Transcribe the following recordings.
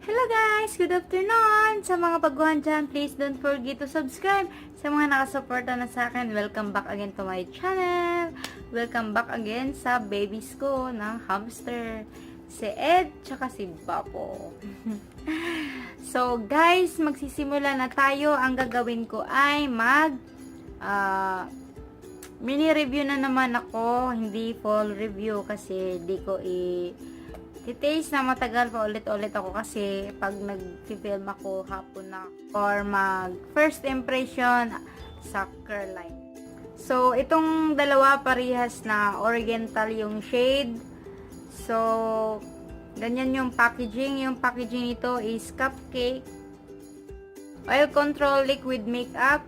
Hello guys! Good afternoon! Sa mga baguhan dyan, please don't forget to subscribe. Sa mga nakasuporta na sa akin, welcome back again to my channel. Welcome back again sa babies ko ng hamster. Si Ed, tsaka si Bapo. So guys, magsisimula na tayo. Ang gagawin ko ay mini-review na naman ako. Hindi full review kasi di ko i-taste na matagal pa ulit-ulit ako kasi pag nag-film ako hapon na or mag first impression sa Curline. So, itong dalawa parehas na oriental yung shade. So, ganyan yung packaging. Yung packaging nito is cupcake. Oil Control Liquid Makeup.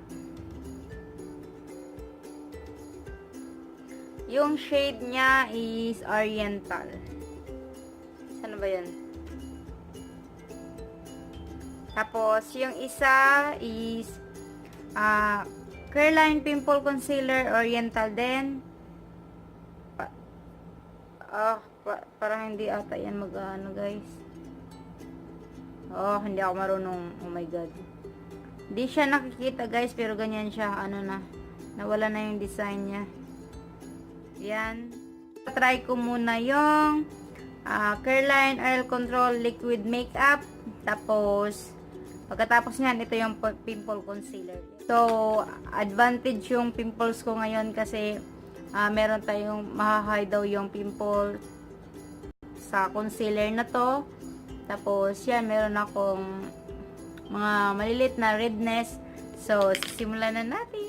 Yung shade niya is oriental. Ano ba yun? Tapos, yung isa is Curline Pimple Concealer, oriental din. Parang hindi ata yan mag-ano guys. Hindi ako marunong. Oh my god. Hindi siya nakikita guys, pero ganyan siya. Ano na. Nawala na yung design niya. Yan. Try ko muna yung Curline Oil Control Liquid Makeup. Tapos, pagkatapos niyan, ito yung pimple concealer. So, advantage yung pimples ko ngayon kasi meron tayong mahahay daw yung pimple sa concealer na to. Tapos, yan, meron akong mga malilit na redness. So, simulan na natin.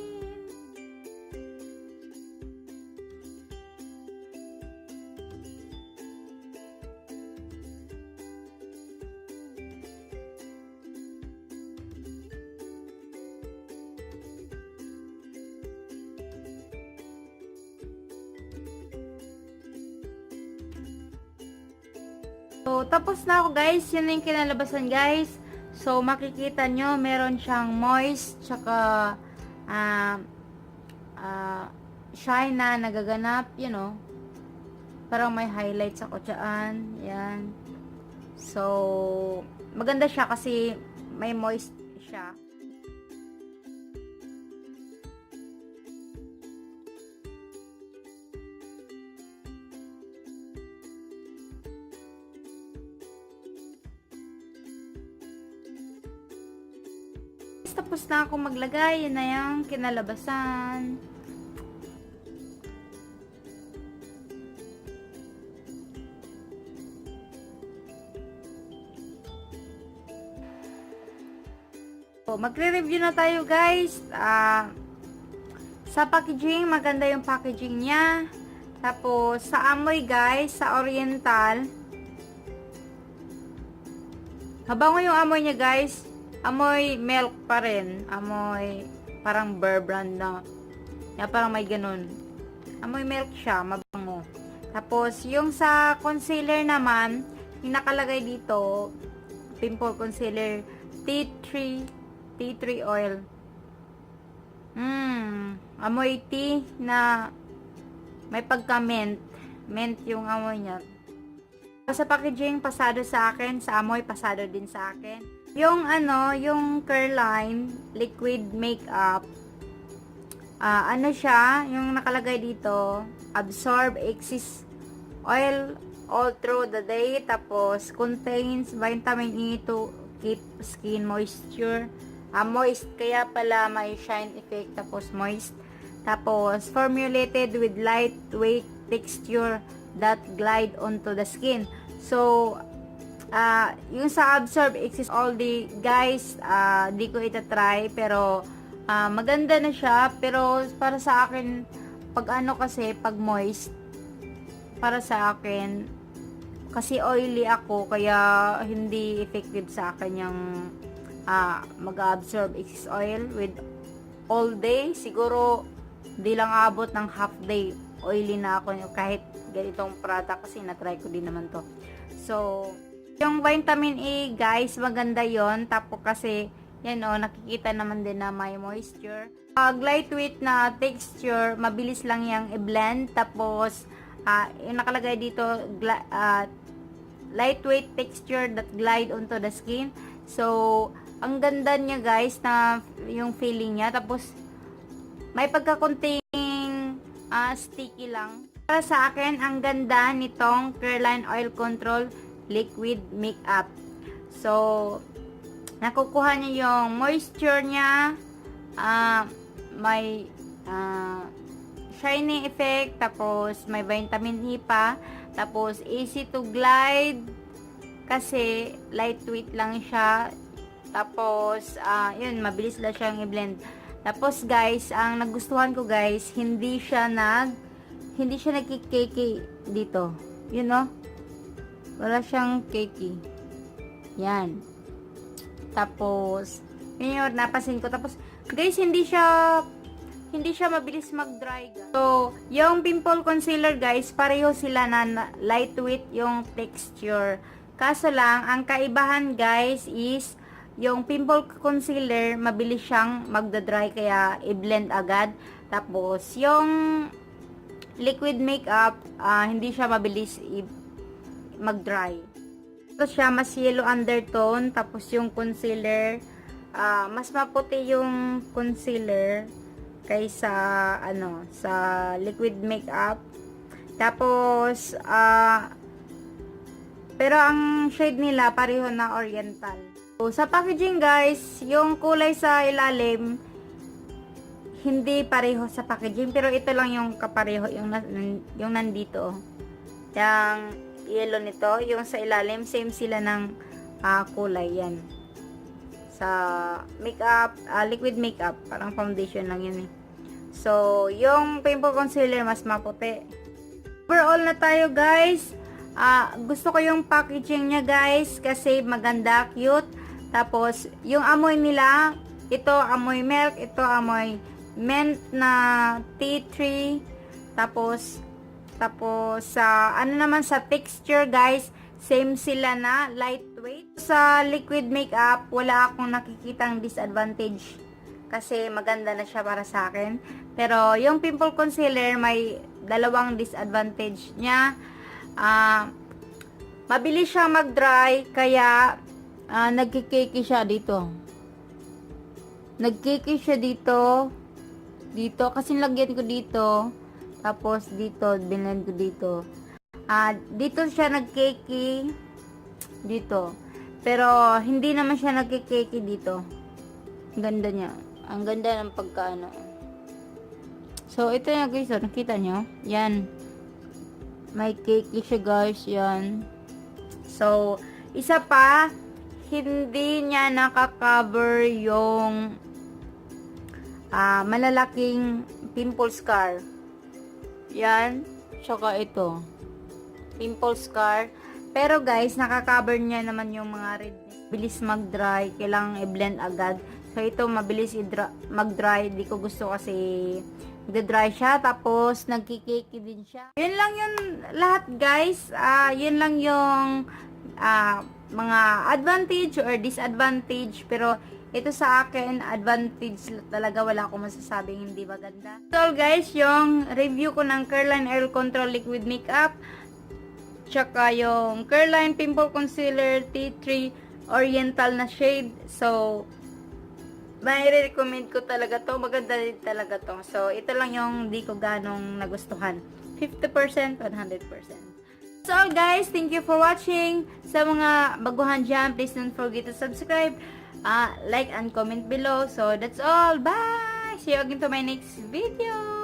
So, tapos na ako guys. Yun na yung kinalabasan guys. So, makikita nyo, meron siyang moist, tsaka shine na nagaganap, you know. Parang may highlights ako dyan. Yan. So, maganda siya kasi may moist siya. Tapos na ako maglagay. Yun na yung kinalabasan. So, magre-review na tayo guys. Sa packaging, maganda yung packaging niya. Tapos, sa amoy guys, sa oriental. Mabango yung amoy niya guys. Amoy milk pa rin. Amoy parang Bear Brand na. Parang may ganun. Amoy milk siya. Mabango. Tapos, yung sa concealer naman, yung nakalagay dito, pimple concealer, T3 oil. Amoy tea na may pagka-mint. Mint yung amoy niya. Sa packaging, pasado sa akin. Sa amoy, pasado din sa akin. Yung yung Curline liquid makeup, ano siya, yung nakalagay dito, absorb excess oil all through the day, tapos contains vitamin E to keep skin moisture. Moist, kaya pala may shine effect, tapos moist. Tapos, formulated with lightweight texture that glide onto the skin. So, yung sa absorb excess all day guys, di ko itatry pero maganda na siya, pero para sa akin pag kasi pag moist, para sa akin kasi oily ako, kaya hindi effective sa akin yung mag-absorb excess oil with all day. Siguro di lang abot ng half day oily na ako kahit ganitong product kasi na-try ko din naman to. So, yung vitamin E, guys, maganda yon. Tapos kasi, yan nakikita naman din na may moisture. Lightweight na texture, mabilis lang yung i-blend. Tapos, yung nakalagay dito, lightweight texture that glide onto the skin. So, ang ganda niya guys na yung feeling niya. Tapos, may pagkakunting sticky lang. Para sa akin, ang ganda nitong Careline Oil Control Liquid Makeup. So, nakukuha niya yung moisture niya, may shiny effect, tapos may vitamin E pa, tapos easy to glide kasi lightweight lang siya, tapos yun, mabilis lang siyang i-blend. Tapos guys, ang nagustuhan ko guys, hindi siya nagkikiki dito, you know, wala siyang cakey, yan. Tapos yun yung napansin ko. Tapos guys, hindi siya mabilis mag-dry guys. So, yung pimple concealer guys, pareho sila na lightweight yung texture. Kaso lang, ang kaibahan guys is, yung pimple concealer, mabilis siyang magda-dry kaya i-blend agad. Tapos, yung liquid makeup, hindi siya mabilis mag-dry. Ito siya, mas yellow undertone. Tapos, yung concealer, mas maputi yung concealer kaysa sa liquid makeup. Tapos pero ang shade nila pareho na oriental. So, sa packaging guys, yung kulay sa ilalim hindi pareho sa packaging, pero ito lang yung kapareho, yung nandito. Yung yellow nito, yung sa ilalim same sila ng kulay yan. Sa makeup, liquid makeup, parang foundation lang yun eh. So, yung pimple concealer mas maputi. Overall na tayo guys. Gusto ko yung packaging niya guys kasi maganda, cute. Tapos, yung amoy nila, ito amoy milk, ito amoy mint na tea tree. Tapos sa naman sa texture guys, same sila na lightweight. Sa liquid makeup, wala akong nakikitang disadvantage kasi maganda na siya para sa akin. Pero yung pimple concealer, may dalawang disadvantage niya. Mabilis siya mag-dry, kaya nagkikiki siya dito. Nagkiki siya dito. Kasi lagyan ko dito. Tapos dito, binend ko dito. Dito siya nagkiki. Dito. Pero hindi naman siya nagkiki dito. Ang ganda niya. Ang ganda ng pagkaano. So, ito na guys. Nakita nyo? Yan. May cake siya guys. Yan. So, isa pa, hindi niya nakaka-cover yung malalaking pimple scar. Yan. Tsaka ito. Pimple scar. Pero guys, nakaka-cover niya naman yung mga redness. Bilis mag-dry. Kailangan i-blend agad. So, ito mabilis mag-dry. Di ko gusto kasi nagda-dry siya. Tapos, nagkikiki din siya. Yun lang yun lahat guys. Yun lang yung mga advantage or disadvantage. Pero, ito sa akin, advantage talaga. Wala akong masasabing hindi maganda. So guys, yung review ko ng Careline Oil Control Liquid Makeup. Tsaka yung Careline Pimple Concealer T3 Oriental na shade. So, may recommend ko talaga to. Maganda din talaga to. So, ito lang yung di ko ganong nagustuhan. 50%, 100%. So guys, thank you for watching. Sa mga baguhan dyan, please don't forget to subscribe, like and comment below. So, that's all. Bye! See you again to my next video.